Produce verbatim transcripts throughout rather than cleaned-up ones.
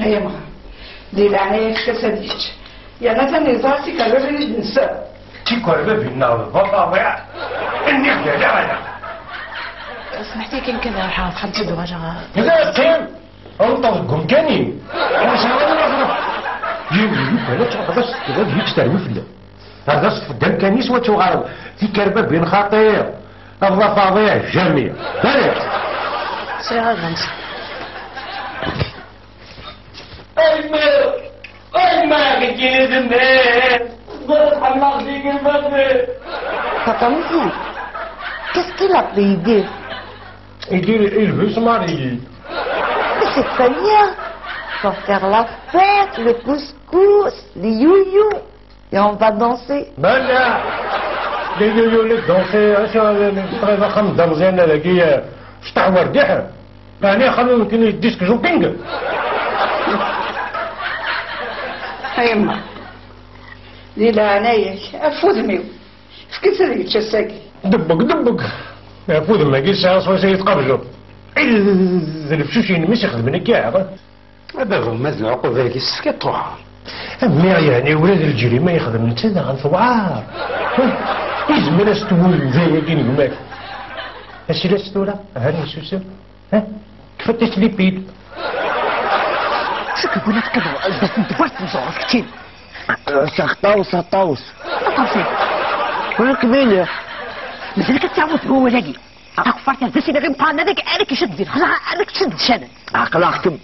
Ay amɣar, di leɛnaya-k, efk-as ad yečč. Yerna atan yeẓra tikerrabin i d-nessa. Tikerrabin neɣ d baṭaṭiɛ? Nniɣ-d ala, ala. Smeḥt-iyi kan, kan ruḥeɣ ɣer texxamt ad uɣaleɣ. Mazal qqim, nṭeḍ deg umkan-im. Ur sɛiɣ ara laẓra. Yiwen yukan ad truḥeḍ ad s-tefkeḍ ad yečč terwi fell-am. Ad as-tfeddem kan iswa tuɣaleḍ. Tikerbabin xaṭi. Aḍafar-iḍ jami. Bari. Sriɣ ad nseɣ. Ay mère! Ay mère, qu'est-ce qu'il est de mère! Ẓriɣ ḥemmleɣ tikerbabin. Papa Mzyan, qu'est-ce qu'il a pris idée? Il dit, il veut se marier. Mais c'est très bien. Pour faire la fête, le couscous, les youyou. Et on va danser. Bella. Des youyou, les danser, hein, sur le, le, le, axxam d ameẓyan dagi, euh, ctaḥ werdiḥ. Ɛni axxam-im nekkini disque jockey? A yemma, di leɛnaya-k, af udem-iw, efk-itt ad yečč ass-agi. Debbeg, debbeg. Af udem-agi sɛiɣ swayes ay tqableḍ. D lefcuc-inem i s-ixedmen akka. A baba, ma d lɛuquba-agi, tessefk ad truḥeḍ. A mmi, yeɛni ula d lǧrima yexdem netta daɣen tewɛer. Izmer ad s-twulem d ayagi n gma-k. Asilas tura, ha yessusem. Ha? Kfat-as lipid. Seg win ad teqqimeḍ zdat n tewwurt n tẓuret keččini. Saxṭawes, saxṭawes. Aṭawes. Ur kmini. Mazal-ik ad tɛawdeḍ wawal-agi. Akeffart-a d asideg imeqqran, ad k-, ad k-iced di lexla, ad k-iced di ccan. Aql-aɣ-kem.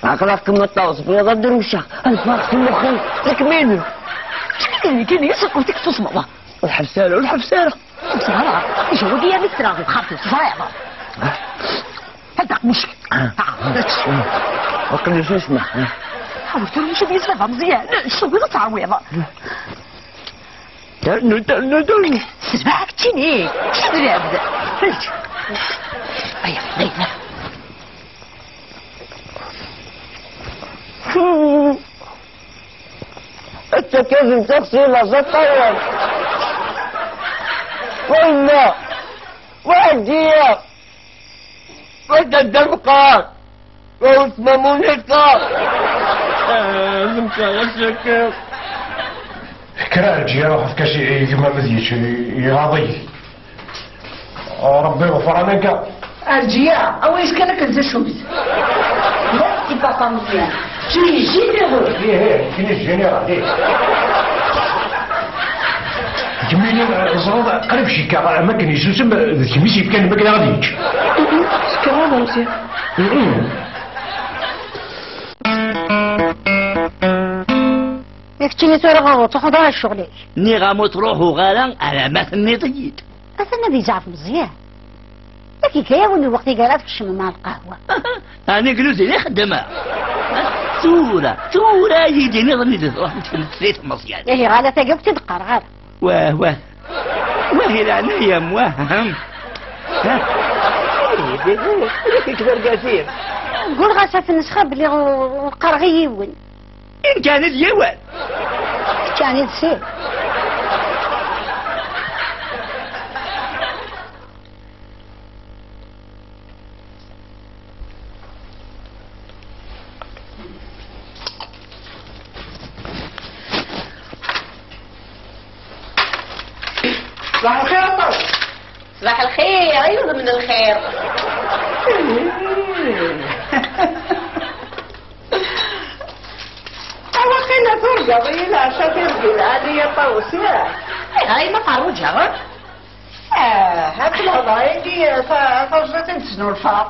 Aql-aɣ-kem a Ṭawes, bɣiɣ ad drewceɣ. Ad ffɣeɣ si mmuxx-im. Nekmini. Nekmini, yesseqwet-ik tusmeḍ. Ur ḥebbes ara, ur ḥebbes ara. Ur ḥebbseɣ ara. Ihi wagi armi ttreɣ di texxamt-iw, teẓriḍ. Hada aqemmuc-ik. Ah. Ah, ečč. Aql-i susmeɣ. Ḥawer tura mačči d yesbaba Meẓyan. Ečč, tugiḍ ad tɛawiḍ. Ternu, ternu, ternu. Sbeɛd keččini. Sbeɛd. Ečč. Aya, aya. Atta kan d taxsila, s aṭayan. Wayna. Waɛdiya. Wadda dda lqar. Wawet mamuniqa. Ah, zemseɣ acakiḍ. Kra Ɛelǧiya, ruḥ efk-as i, i gma-m ad yečč, iɣaḍ-iyi. Ṛebbi ɣefṛan akka. Ɛelǧiya, awi-yas kan akken d acu-t. Merci, papa Meẓyan. Tu es généreux. Ih, ih, nekni général, ih. Kemmini, eh, teẓriḍ, qrib cikkeɣ, am akken yessusem, d kemm i s-yefkan am akken ad yečč. Cekkeɣ a Meẓyan. Mhm. Ma keččini tura ɣur-ur truḥeḍ ara ccɣel-ik. Nniɣ-am ur ttruḥuɣ ara alamma tenniḍ-iyi-d. Atan ad yezeɛef Meẓyan. Yak yekka-yawen lweqt i ara tkecmem ɣer lqahwa. Ɛni deg luzin i xeddmeɣ? Tura, tura i yi-d-iniḍ mi d-truḥ tfemt Meẓyan. Ihi ɣalat-agi ur k-tt-id-qqareɣ ara. Wah, wah. Wah, i leɛnaya-m, wah, ahem. Ha? Ih, ih, ih, ih, ih, ih, ih, ih. Ggulleɣ-as ad t-nesxer belli ur, ur qqareɣ i yiwen. Imkan ad yawal. Keččani d sin. Ṣṣbeḥ lxir a Ṭawes. Ṣṣbeḥ lxir, ay udem n lxir. Awaqila turgaḍ-iyi leɛca tirgin ɛali a Ṭawes, ya? Ayɣer a yemma Ferruǧa? Ah, ha-tt lehḍer-agi, ta-, taẓẓit i d-tesnulfaḍ.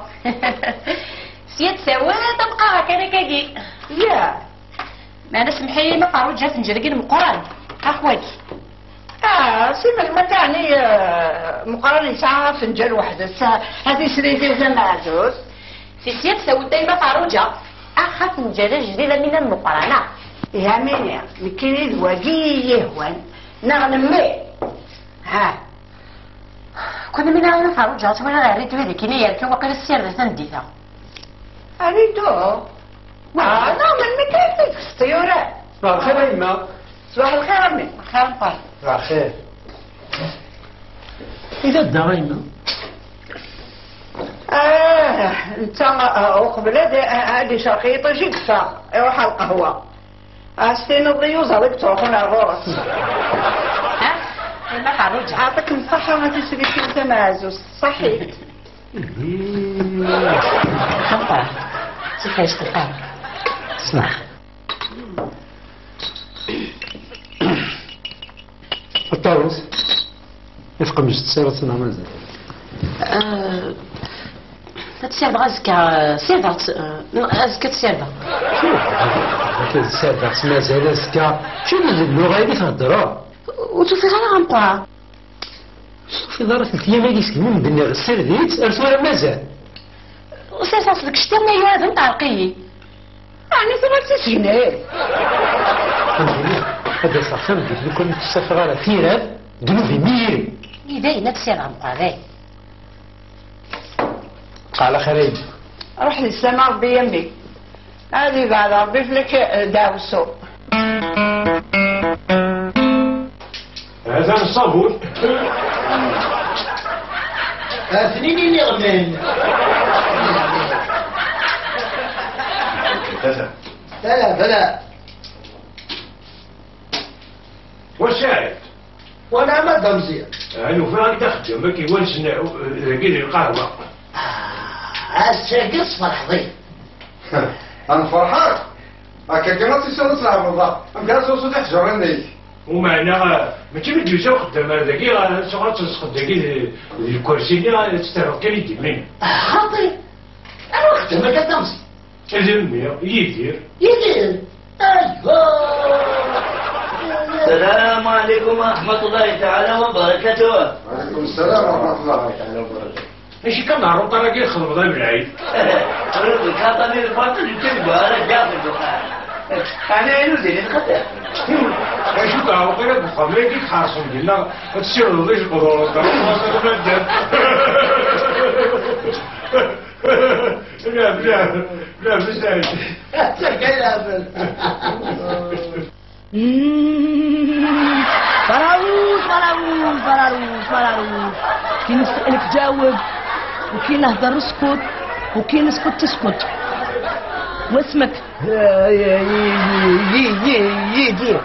Sya d tawiḍ, am qqareɣ kan akkagi. Ya. Meɛna semmeḥ-iyi ma Ferruǧa afenǧal-agi n Meqqran, ax wagi. Ah, si melmi akka ɛni, eh, Meqqran yesɛa afenǧal weḥd-s, a tisrit-is tameɛzuzt? Si sya tsawut a yemma Ferruǧa. Ax afenǧal ajdid a Mina n Meqqran, ah. Ihi a Mina, nekkini d wagi i yi-yehwan, neɣ nemmi? Ha. Kunwi mi ara ferruǧeɣ, twalaḍ rridu-a deg-ini yerka, waqila ssirdeɣ tameddit-a. Rridu? Ah, non, melmi kan i t-id-tekkseḍ yura? Ṣṣbeḥ lxir a yemma. Ṣṣbeḥ lxir a mmi. Lxir a mmi. Ṣṣbeḥ lxir. I dadda a yemma? Ah, Ah, netta, ah, uqbel ad, ah, ad icerq yiṭij i yeffeɣ, iruḥ ɣer lqahwa. As-tiniḍ d iyuzaḍ i yettruḥun ar ɣur-s. Ah, yemma Ferruǧa. Ɛṭikem ṣṣaḥa a tislit-iw tameɛzuzt, ṣaḥit. Xaṭer, zik ay s-teqqar. Ssneɣ. Aṭarus, ifqem s tsirret neɣ mazal? Ad tt-sirdeɣ azekka, sirdeɣ-tt, eh, azekka ad tt-sirdeɣ. Akken sirdeɣ-tt mazal azekka, acu d lluɣa-agi theddreḍ? Ur tufiḍ ara ameqqran. Ur tufiḍ ara teltiyam-agi segmi m-d-nniɣ ssired-itt, ar tura mazal? Usiɣ-as deg ccettiḍ-nni yuɛden teɛreq-iyi. Ɛni tura d tisegni? Amzun ad d-aseɣ tameddit lukan ur tt-ssafeɣ ara tirad, ddnub imiren. I dayen ad ssireɣ meqqar dayen. Qal axir a yelli. Ruḥ di ssama Rebbi a mmi. Ad ibɛed Rebbi fell-ak, eh, deɛwessu. Hatan ṣṣabun. Atnin iniɣman. Bala, bala. Wacu ɛid? Wala ma d ameẓyan. Ah, nufa-ak-d axeddam akken wansen, uh, dagi di lqahwa. Ah, ass-agi tesferḥeḍ-iyi. Ad nferḥ akk. Akka kan ad tissineḍ ad tleɛbeḍ da. Amek ara tewseḍ iḥjurin-ik? Umeɛna, ah, mačči mi d-yusa uxeddam ar dagi, ah, ad tuɣal ad tesqed dagi di, di lkersi-nni, ah, ad tt-terreḍ kan i d-imin. Ah, xaṭi. Anwa axeddam akka d ameẓyan? Ad mmi, Yidir. Yidir? Aywa! السلام عليكم ورحمة الله تعالى وبركاته. وعليكم السلام ورحمة الله تعالى وبركاته. Acu kan, ṛuṭar-agi txedmeḍ a Belɛid? Ṛuṭ lkaṭa-nni lbaṭel, yettabegga ara ddaxel dexxan. Ɛni ayen ur d-ilin xaṭi? Acu kan, ṛuṭar-agi deg uxxam-agi tḥerṣem dinna, ad tessirdeḍ ijeqduren, ṛuṭar-agi. Bla, bla, bla, bla, Saɛid. Atta kan leɛbel. Bararut, bararut, bararut, bararut. Ki nes'elek ǧaweb, u ki nehder skud, u ki neskud teskud. Wasmek? Yidir.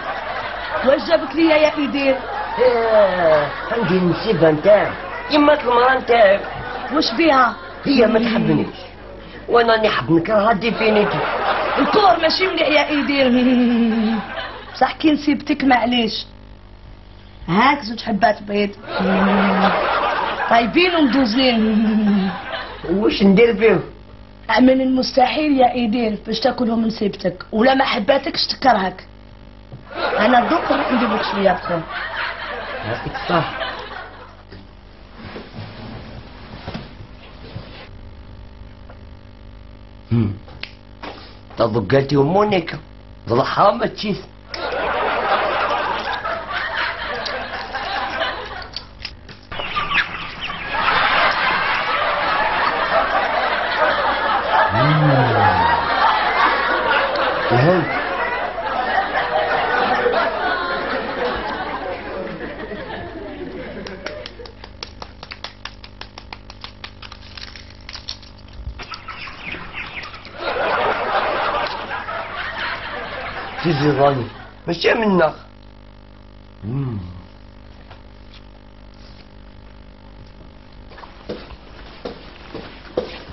Wacu jabek liya ya Idir? عندي المصيبة نتاعي. يما المرا نتاعي. واش بيها؟ هي ما تحبنيش. وانا اللي حب نكرهها ديفينيتي. الكور ماشي مليح يا ايدير. بصح كي نسيبتك معليش. هاك زوج حبات بيض. طايبين ومدوزين. واش ندير فيهم؟ من المستحيل يا ايدير باش تاكلهم نسيبتك، ولا ما حباتكش تكرهك. انا دوك نروح ندير لك شويه بخور. يعطيك الصحه. هم. طب قالتي مونيكا، ضلعها ما تشيث. Tiziḍanin mačči am nneɣ.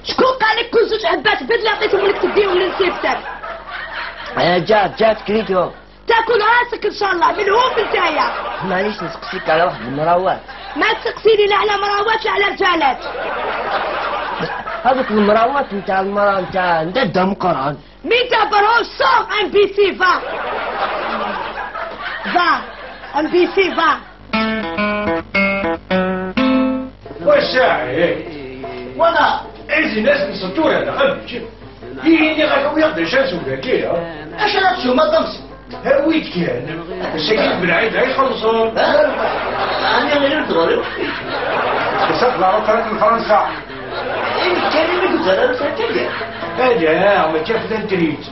شكون قال لك كل زوج حبات بدلة عطيتهم لك تديهم لنسيبتك؟ انا جات جات كريتو. تاكل راسك ان شاء الله، ملهوف نتايا. معليش نسقسيك على واحد المراوات. ما تسقسيني لا على مراوات لا على رجالات. هذوك المراوات نتاع المرا نتاع ندى مقران. مين دابرهم؟ سون ام بي سي فا. فا. ام بي سي فا. وشاعي. وانا ايزي ناس نسطور هذا غبي. يجيني غير وياخذ شاس ولا كيا. اش راك شو ما تمس؟ هاويت كان. الشكل بالعيد غير خلصوا. انا غير دوري. صح، لا، راه طلعت من فرنسا. ايه، كان يقول لك انا ساكت. ايه، لا، ما كيف لا تريد.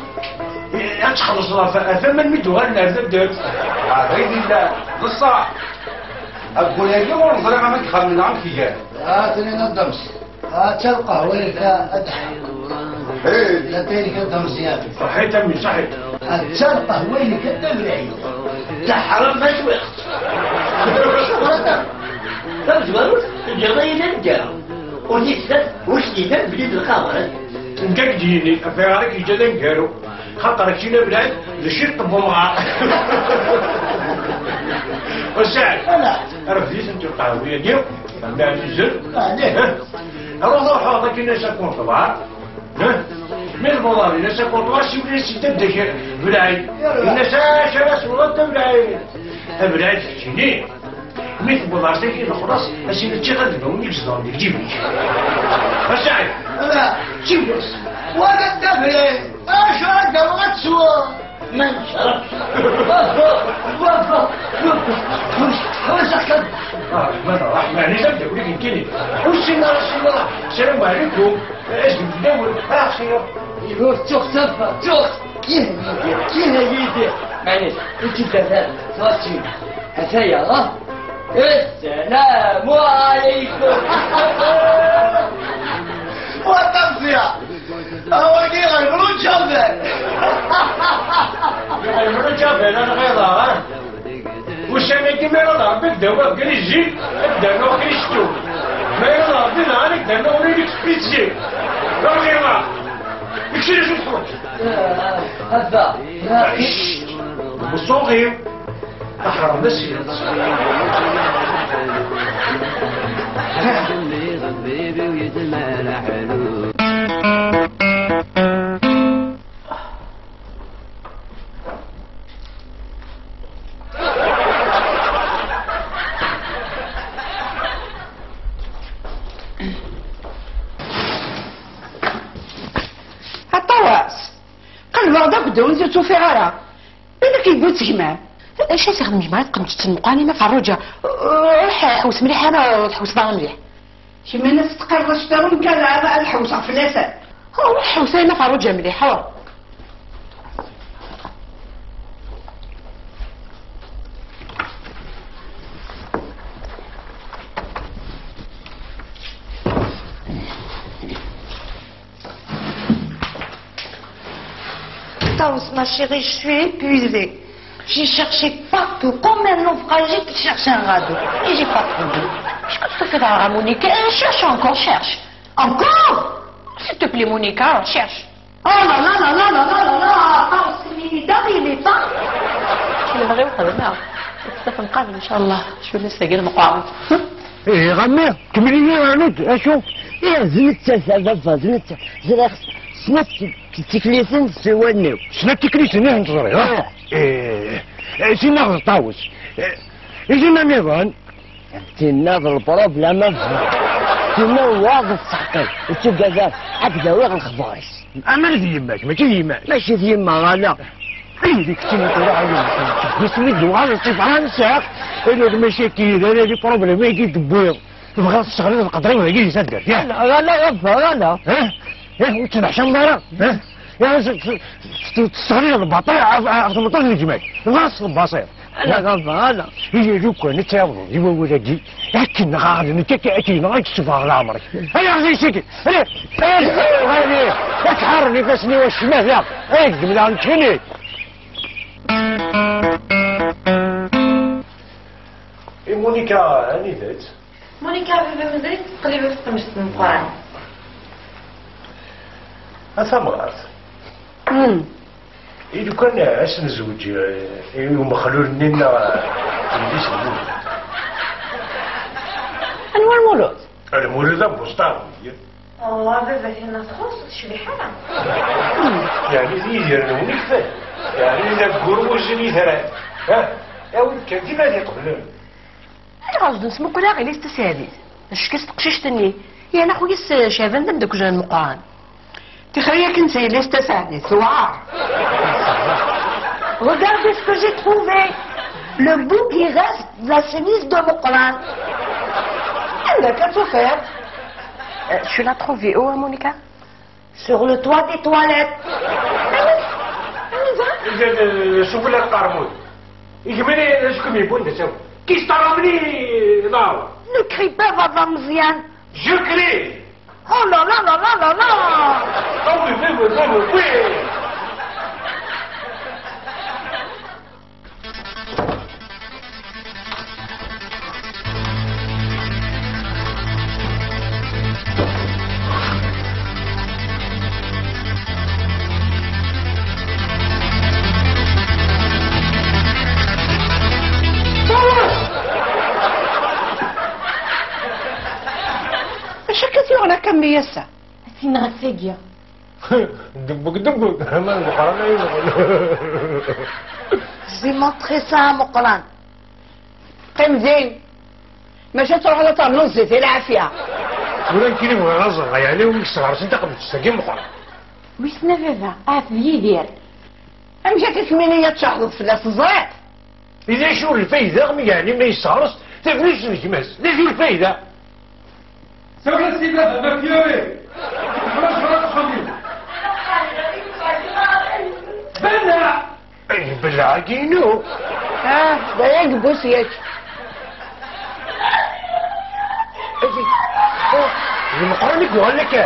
ايه، تخلص لا، ف-، ثمن مية وغير نازل درت. آه، غير لا، بصح. اقول لك، يوم نظلم ما تخمن عن كيان. آه، ترينا الدمس. Atta lqahwa-inek a Dda Ḥemmu. Latay-inek a Dda Meẓyan. Ṣaḥit a mmi, ṣaḥit. Atta lqahwa-inek a Dda Belɛid. Teḥṛem ma cwiɣ. Tamezwarut, teǧǧiḍ-iyi d aneggaru. Ur d-yeslat ur k-d-yenna belli d lqahwa. Nekk ad k-d-yini, ɣef ayɣer i k-yeǧǧa d aneggaru. Xaṭer keččini a Belɛid, d ciṭ n umɣar. A Saɛid, ala. Rfed-itent lqahwa-agi, mbeɛd uzzel. Ɛni? Ruḥ, ruḥ, akken a comptoir. Mi tewweḍ dinna s comptoir, siwel-as i Dda Belɛid. Ini-as acu ara tesweḍ a Dda Belɛid. A Belɛid, keččini. Mi tewweḍ ar tagi, lexlaṣ, a s-ini ččiɣ admawen i yezedɣen deg ǧib-ik. A Saɛid. Ala, siwel-as. Wa d Dda Belɛid. Acu ara d-awiɣ ad tesweḍ? Ma necreq. Ḥwaǧeɣ kan. Ah, Ṛṛeḥman, Ṛṛeḥman, maɛlic, ad d-awiɣ nekkini. Ur ssineɣ ara, ur ssineɣ ara. Sslam ɛlikum. Ajdid d-awen. Ah, xir. Ur ttuɣ s affa, ttuɣ. Yih Yidir, yih Yidir. Maɛlic, ur tt-id-taf ara. Ttwaččin. Ataya, ha? Sslam ɛlikum. Wa d ameẓyan. Awagi ɣer Bruǧabel. Ɣer Bruǧabel, a lɣiḍa, ha? Ussan-agi, ma yella Ṛebbi, ad d-awiɣ grizi, ad d-rnuɣ Kristu. Ma yella Ṛebbi, daɣen ad d-rnuɣ Linux P C. A lɣiḍa. Kečč d acu txuṣ? Hada. Cct. Beṣṣuɣ-iw. Aḥrem d asyad. Aṭawas! Qelbeɣ-d akk ddaw-nni ur tt-ufiɣ ara. Win akka yewwi-tt gma? Acu i s-ixdem gma? Teqqen-tt meqqar-nni ma Ferruǧa. Ruḥ ḥewwes mliḥ, ama ur tḥewwseḍ ara mliḥ. Kemm i as-teqqareḍ acṭarun kan, ama ad ḥewwseɣ fell-asen. Ruḥ ḥewwes a yemma Ferruǧa mliḥ, ruḥ. Taous, ma chérie, je suis épuisée. J'ai cherché partout, comme un naufragé qui cherche un radeau. Et j'ai pas trouvé. Qu'est-ce que tu fais dans la Monica? Euh, cherche encore, cherche. Encore? S'il te plaît, Monica, cherche. Oh là là là là là là là là, Taous, il est dingue, il est dingue. Lemɣi uxedmeɣ. Ad tt-tafem qabel, ncallah. Cwi n ass-agi d meqqar. Ih, a mmi, kemmel-iyi, ɛni d acu? Ih, d nettat, a baba, d nettat. Ẓriɣ snat t-, tiklisin s wallen-iw. Snat tiklisin i tent-ẓriɣ, ha? Ah. Ih, eh, tinna d Ṭawes. Eh, i tinna nniḍen? Tinna d lproblem, a baba. Tinna wa d tseḥqi. Ur tugad ara, ad k-d-awiɣ lexbar-is. Amer d yemma-k, mačči d yemma-k. Mačči d yemma, ala. Ay, di keččini tura, ay, isem i d-uɣal, ṣṣifa nsiɣ. Ila d mačči akka, d ala di problème, ay, i d-tewwiḍ. Tebɣiḍ tesseɣliḍ lqedr-iw dagi di taddart, ya? Ala, ala, ala, ala. Eh? Eh, ur tettneḥcameḍ ara? Eh? Ya, s-, s-, s-, tesseɣliḍ lbaṭel ɣef, ɣef tmeṭṭut n gma-k. Tebɣiḍ ad tettebbaṣiḍ? Ala, baba, ala. Ihi lukan ad tɛawdeḍ i wawal-agi, akken neɣ aɣ-d nekk akka, akken neɣ ad k-ssufɣeɣ leɛmer-ik. Ay, aɣ-d-isiki! Ala! Ala! Ala! Ad ḥaren ifassen-iw acemma da! Ay, deg-m daɣen kini! I Monica, anida-tt? Monica, baba, mazal-itt tettqellib ɣef tqemct n Meqqran. A tamɣart. Hmm. I lukan ad s-nezweǧ, eh, i umexlul-nni neɣ, eh, yelli-s n Lmulud? Anwa Lmulud? Lmulud Abusṭar. Allah, baba, tinna txuṣṣ, ur tecbiḥ ara. Yeɛni d Yidir-nwen i kfan. Yeɛni d aggur n wuzzu n yitran. Ha? Awi-d kan tin ad iqeblen. Ayɣer ur d-nesmuqul ara Ɣilas Tasaɛdit? Acu-k s teqcict-nni? Yeɛni axuyas Caɛban d ameddakel n Meqqran. Tixer-iyi akken d Ɣilas Tasaɛdit, tewɛer. Regardez ce que j'ai trouvé. Le bout qui reste de la chemise de Meqqran. Anda akka tufiḍ? Euh, tu l'as trouvé où, Monica? Sur le toit des toilettes. Iga-d, eh, sufella n lqermud. Igmini, est-ce que mi bon de ça? Qui t'a ramené là? Ne crie pas, baba Meẓyan. Je crie. Oh là là là là là là! Ah oui, oui, oui, oui, oui, oui. Acu akka tuɣen akka mmi ass-a? Ad t-ineɣ ass-agi. Debbeg, debbeg, ma d Meqqran ay yebɣen. Zimeḍ txisa Meqqran. Qqim din. Maca ad truḥeḍ ad ternuḍ zzit i lɛafya. Tura nekkini bɣiɣ ad ẓreɣ, yeɛni umi yesseɣrsen taqemǧet-agi Meqqran. Wissen a baba, ahat d Yidir. Amek akka kemmini ad tceḥdeḍ fell-as, teẓriḍ? I d acu lfayda, mi yeɛni ma yesseɣres tagnit n gma-s? D acu lfayda? Sawel-as i baba, ma k-yuri. Teḥwaǧ ɣer uxxam-iw. Belleɛ! Belleɛ-agi inu. Ah, d aya deg ubus yak. D Meqqran i yuɣalen akka.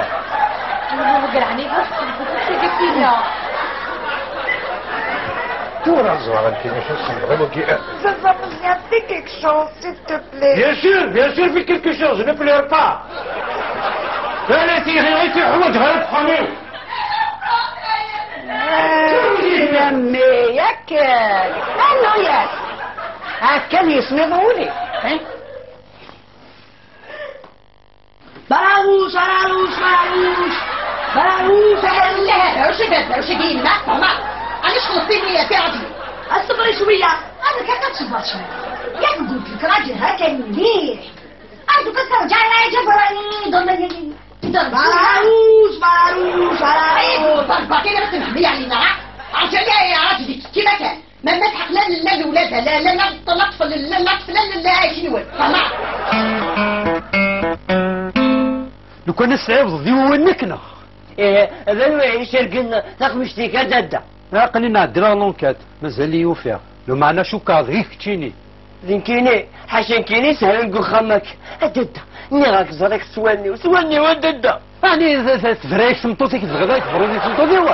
Ur greɣ nnig uxxam, ur tt-id-kkina. Tura ẓriɣ amek i acu txedmeḍ wagi. Baba Meẓyan, fais quelque chose, s'il te plaît. Bien sûr, bien sûr, fais quelque chose, ne pleure pas. Ala tixi i tuḥwaǧ ɣer uxxam-iw. Ah, yemmi, yak. Anu-yas. Akka d yismiḍ wuli. Eh? Bararuc, bararuc, bararuc. Bararuc, bararuc. Ur ceggeḍ, ur ceggeḍ, yemma, tama. Ani xlṣtini ya tiɛdi. Aṣbri cwiya. Ana kan ad tṣber cwiya. Yak qult lek raǧel haka mliḥ. Ay, duka terǧa ya ǧabrani, ḍalani. Bararuc, bararuc, bararuc. Ay, ḍalba kena ma tnehmi alina. Rǧa ya, ya raǧel, kima kan. Ma, ma tḥeq la, la, la, la, la, la, la, la, la, la, la, la, la, la, akinwen. Fahma? Lukan ad s-tɛiwdeḍ i wawal-nnek, neɣ? Ih, d anwa i icerken taqemct-ik a dadda? Aql-i nɛeddi ɣer l'enquête, mazal-iyi ufiɣ. Lameɛna cukkeɣ deg-k keččini. D nekkini, ḥaca nekkini sehlen deg uxxam-ak. A dadda, nniɣ-ak ẓriɣ s wallen-iw, s wallen-iw a dadda. Ɛni t-, t-, tebra-yak tmeṭṭut-ik, tebɣiḍ ad k-tebruḍ i tmeṭṭut-iw?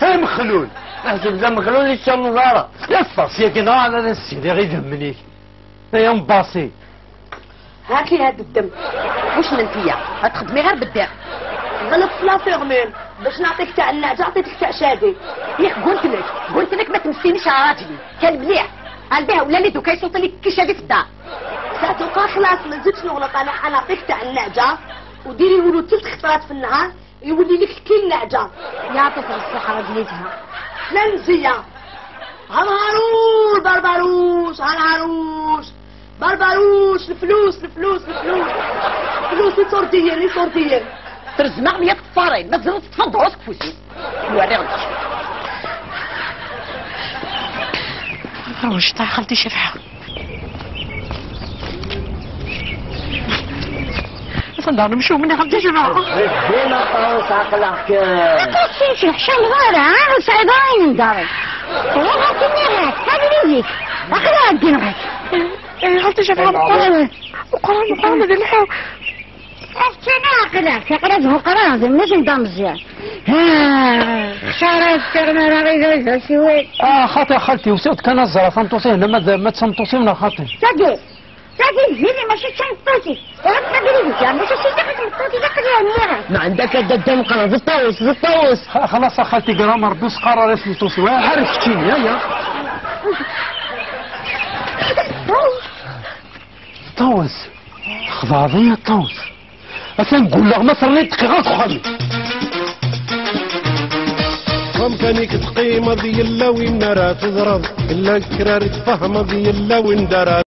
Ay Mexlul! Aḥseb d amexlul i tcerneḍ ara. Ffeɣ syagi neɣ ad as-ssidiɣ idammen-ik. Ay ambaṣi! Haki had ddem. Wissen ntiya, ad txeddmi ɣer beddiɣ. Ɣleb f la formule, bac nɛṭik taɛennaǧa, ɛṭitek taɛcadi. Yak guntlek, guntlek ma tmessinic ɣer raǧli. Kan mliḥ. Albiha wala li duka ysuṭi-lik kicadi f dda. Sɛtuqa xlas, ma nzidx nuɣleq, ana ḥanɛṭik taɛennaǧa. Ur diri wulu telt xeṭrat f nnhar, iwelli-lik lkil n leɛǧa. Yeɛṭi-k ṣṣeḥḥa, raǧel yezha. La nziya. Hanharuc, barbaruc, hanharuc. Barbaruc, leflus, leflus, leflus. Leflus, iṣurdiyen, iṣurdiyen. Trezmeɣ mya tqeffarin, ma tzemreḍ teṭṭfeḍ ḍhur seg ufus-iw. Werriɣ-d. Ṛuj, ṭaxel ticefḥa. Atan daɣen mcum neɣ d jmaɛ. Ddin aṭas, aql-aɣ-k. Aṭas i ccḥal ɣara, ur sɛiḍ ara ayen n daṛi. Ruḥ ad tiniɣ-ak, abrid-ik. Aql-aɣ ddin-ak. Ɣalti ccefḥa meqqran. Meqqran, meqqran, d lḥu. Akken aql-aɣ, aql-aɣ d Meqqran, d mmi-s n Dda Meẓyan. Ha, xsara yefkiɣ mi ara ɣideɣ d asiwel. Ah, xaṭi a xalti, usiɣ-d kan ad ẓreɣ tameṭṭut-ihin, ma d, ma d tameṭṭut-iw neɣ xaṭi. Tagi, tagi d yelli, mačči d tameṭṭut-ik. Ruḥ tqabel-it kan, mačči d tameṭṭut-ik, aql-i ɛemmiɣ-ak. Ma ɛendek a dadda Meqqran, d ṭṭawes, d ṭṭawes. Xa-, xalas a xalti, gram Rebbi ur s-qqar ara isem n ṭṭawes-iw, ah, ḥerr keččini, aya. Ṭṭawes. Txedɛeḍ-iyi a Ṭawes. Atan gulleɣ ma terniḍ dqiqa deg uxxam-ik. Amkan-ik teqqimeḍ yella win ara teẓreḍ, yella kra ara tfehmeḍ yella win d ara